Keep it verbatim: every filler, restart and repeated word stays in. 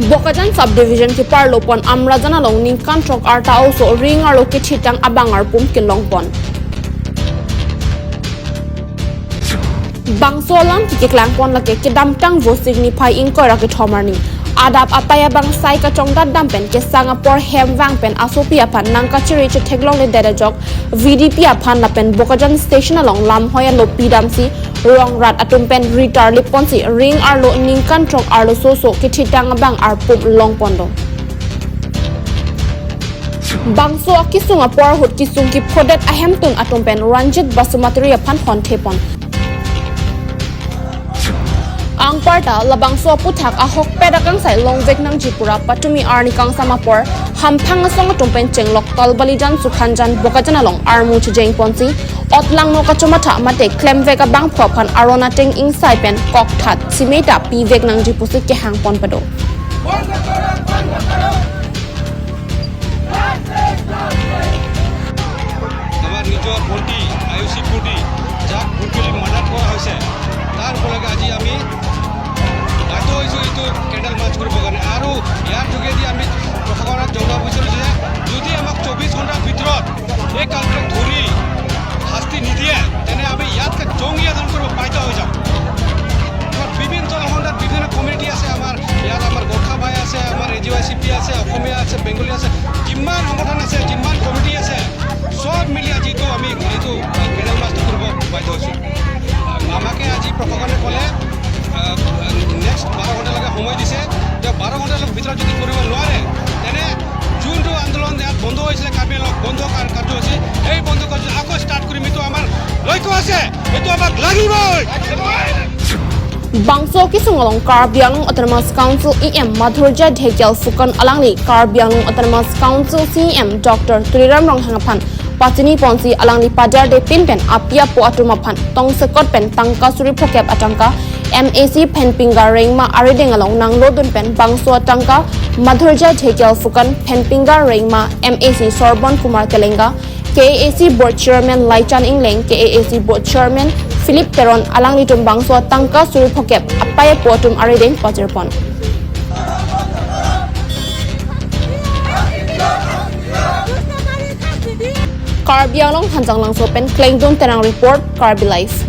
Bokajan Subdivision keparlo pon Amrajan along ningkan throk arta oso ring arlo kethitang abang arpum kelong pon. Bangso alam kekeklang pon lake kedamtang Vosik niphai ingkoi ra kethom arni adap apei abang sai kachongdat dam pen kesang apor hem vang pen asopi aphan nang kachiri chetheklongle det ajok V D P aphan lapen Bokajan station along lamhoi alopi damsi rong rat atum pen ritar lip ponsi ring arlo ningkan throk arlo soso kethitang abang arpum long pon do. Bangso akesung apor ahut kesung kephodet ahemtun atum pen Ranjit Basumatary aphan honthe pon. Anparta labangso aputhak ahokpet akangsai longvek nangji pura patumi arni kangsam apor hamphang asong atum pen chenglok Talbalijan Sukhanjan Bokajan along armu chejeng ponsi otlangno kachomatha mate klemvek abangphu aphan aron ateng ingsai pen kokthat simeta pivek nangji pusi kehang pon pado. আমাৰ নিজৰ ভণ্টি আয়ুষী কুৰ্তি, যাক ব্ৰুটেলি মাৰ্ডাৰ কৰা হৈছে, তাৰ উপলক্ষে আজি আমি বাধ্য হৈছোঁ এইটো কেণ্ডেল মাৰ্চ কৰিবৰ কাৰণে। আৰু ইয়াৰ যোগেদি আমি প্ৰশাসনক জনাব বিচাৰিছোঁ যে যদি আমাক চৌবিছ ঘণ্টাৰ ভিতৰত এই কালটোক ধৰি শাস্তি নিদিয়ে, তেনে আমি ইয়াতকৈ জংগী আন্দোলন কৰিব বাধ্য হৈ যাম। আমাৰ বিভিন্ন সংগঠন, বিভিন্ন কমিউনিটি আছে আমাৰ ইয়াত, আমাৰ গোৰ্খা ভাই আছে, আমাৰ এ জি ৱাই চি পি আছে, অসমীয়া আছে, বেংগলী আছে, যিমান সংগঠন আছে, যিমান কমিউনিটি আছে, সব মিলি আজি এইটো আমি এইটো কেণ্ডেল মাৰ্চটো কৰিব বাধ্য হৈছোঁ। আমাকে আজি প্ৰশাসনে ক'লে নেক্সট বাৰ ঘণ্টালৈকে সময় দিছে, যে বাৰ ঘণ্টাৰ ভিতৰত যদি কৰিব নোৱাৰে, তেনে যোনটো আন্দোলন ইয়াত বন্ধ হৈছিলে কাৰ্বি আংলং বন্ধ কাৰ-, কাৰ্যসূচী, এই বন্ধ কাৰ্যসূচী আকৌ ষ্টাৰ্ট কৰিম। এইটো আমাৰ লক্ষ্য আছে, এইটো আমাক লাগিবই। Bangso kesung along Karbi Anglong Autonomous Council E M Madhurjya Dhekial Phukan alangli Karbi Anglong Autonomous Council C E M Doctor Tuliram Ronghang aphan pachini ponsi alangli pajar de pin pen api apo atum aphan tongsekot pen tangka suri phokep atangka M A C Phenpinga Rengma arideng along nanglodun pen bangso atangka Madhurjya Dhekial Phukan, Phenpinga Rengma M A C Sorbon Kumar Telenga, K A A C Board Chairman Laichan Engleng, K A A C Board Chairman Philip Teron alanglitum bangso atangka suri phokep apei apo atum arideng pajir pon. Karbi Anglong Hanjanglangso pen Klengdun Terang report, Karbi Live.